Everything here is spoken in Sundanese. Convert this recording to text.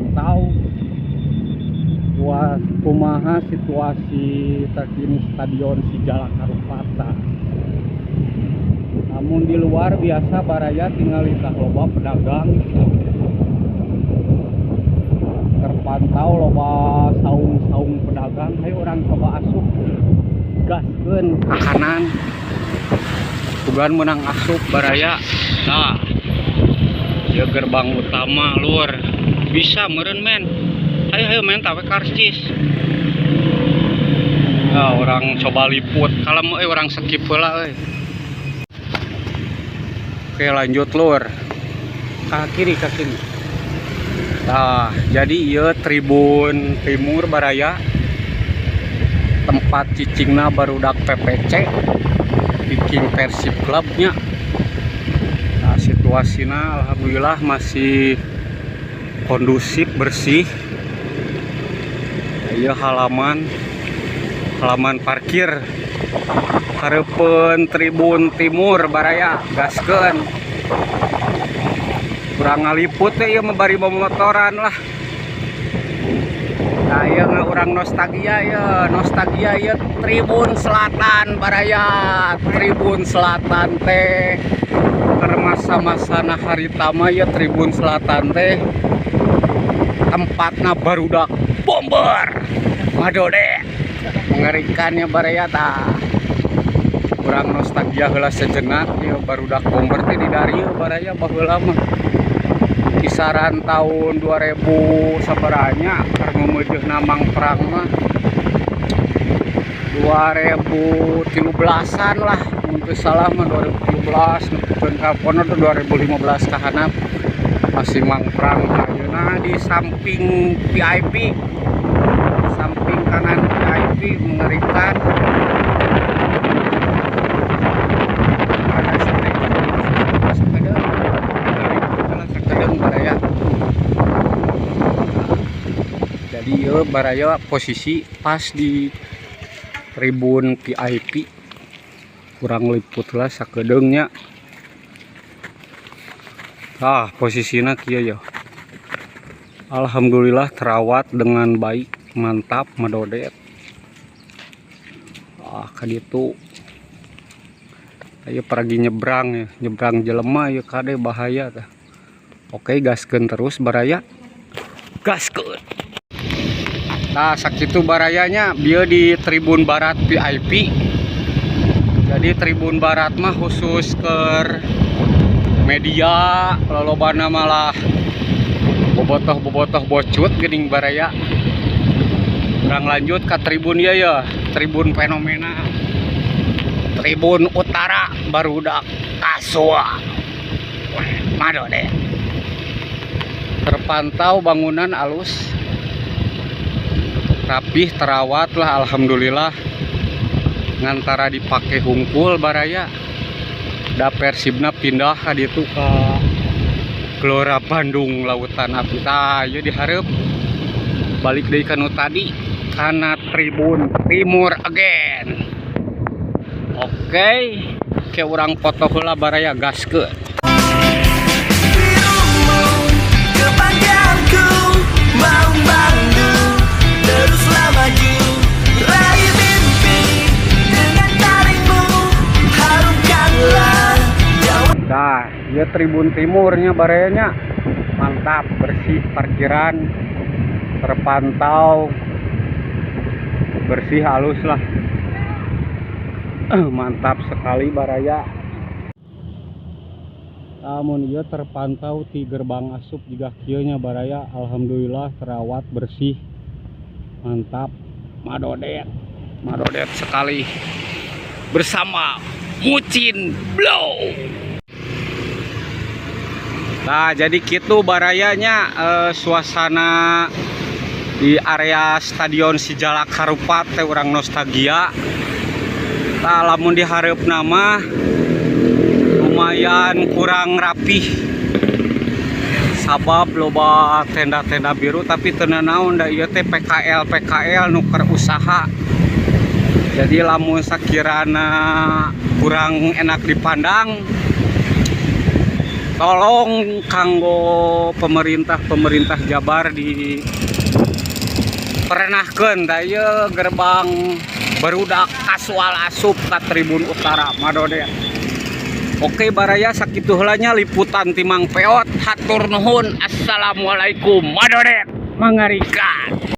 Pantau buat kumaha situasi terkini Stadion Si Jalak Harupat. Namun di luar biasa, baraya, tinggal tah loba pedagang, terpantau loba saung-saung pedagang. Ayo urang coba asup, gaskeun ke kanan. Bukan menang asup, baraya. Nah, ya gerbang utama, lur. Bisa meren, men. Ayo, ayo, men, tawe karcis. Nah, urang coba liput kalau mau urang skip lah euy. Oke, lanjut, lur, ke kiri, ke kiri. Nah, jadi iya tribun timur, baraya, tempat cicingna barudak PPC, Viking Persib Clubnya. Nah, situasinya alhamdulillah masih kondusif, bersih. Iya, halaman halaman parkir hareupeun tribun timur, baraya. Gaskeun, kurang ngaliput teh ieu mah bari motoran lah. Nah, ieu nggak urang nostalgia ya, nostalgia ya tribun selatan, baraya. Tribun selatan teh keur masa-masa harita mah ya tribun selatan teh tempatna barudak bomber madode, mengerikan ya, baraya. Tah, kurang nostalgia heula sejenak ya. Barudak bomber teh di dieu, baraya, baheula mah kisaran tahun 2000 sabaranya keur ngeumeujeuhna Mang Perang mah 2013-an lah, mun teu salah mah 2013 nepikeun ka pokona tuh 2015 kahanap masih Mang Perang. Ayeuna di samping VIP, samping kanan VIP, mengerikan. Ada sepeda, sakedeung, baraya. Jadi ya, baraya, posisi pas di tribun VIP, kurang liput lah sakedeungnya. Ah, posisinya kieu ya. Alhamdulillah terawat dengan baik, mantap, madodet. Ah, kaditu. Ayo pergi nyebrang ya, nyebrang jelema ya, kade bahaya tah. Oke, gaskeun terus, baraya. Gaskeun. Nah, sakitu, barayanya, bieu di tribun barat VIP. Jadi tribun barat mah khusus ke media, lolobana malah bobotoh-bobotoh bocut geuning, baraya. Urang lanjut ke tribun ya ya, tribun fenomena. Tribun utara barudak Kasua. Mado deh. Terpantau bangunan alus, rapih, terawat lah, alhamdulillah. Ngan tara dipake hungkul, baraya, da Persibna pindah ka ditu ke Gelora Bandung Lautan Api. Tah, ieu dihareup balik deui ka nu tadi, kana tribun timur again. Oke, ke urang foto heula, baraya, gaskeun. Birumu, kebanggaanku, Maung Bandung, teruslah maju, raih mimpi dengan taringmu, harumkanlah Jawa. Nah, ya tribun timurnya, barayanya, mantap, bersih, parkiran terpantau bersih, halus lah. Mantap sekali, baraya. Namun ieu terpantau di gerbang asup juga kieu nya, baraya. Alhamdulillah terawat, bersih, mantap, madodet, madodet sekali bersama Mucin Blow. Nah, jadi gitu, barayanya, suasana di area Stadion Si Jalak Harupat teh urang nostalgia. Nah, lamun dihareup mah lumayan kurang rapih. Sabab loba tenda-tenda biru, tapi teu naon da ieu teh PKL PKL nu keur usaha. Jadi lamun sakirana kurang enak dipandang. Tolong kanggo pemerintah-pemerintah Jabar di pernahkeun da ieu gerbang barudak kasual asup ka Tribun Utara, madodet. Oke baraya, sakitu heula nya liputan ti Mang Peot. Hatur nuhun. Assalamualaikum, madodet, mengerikan.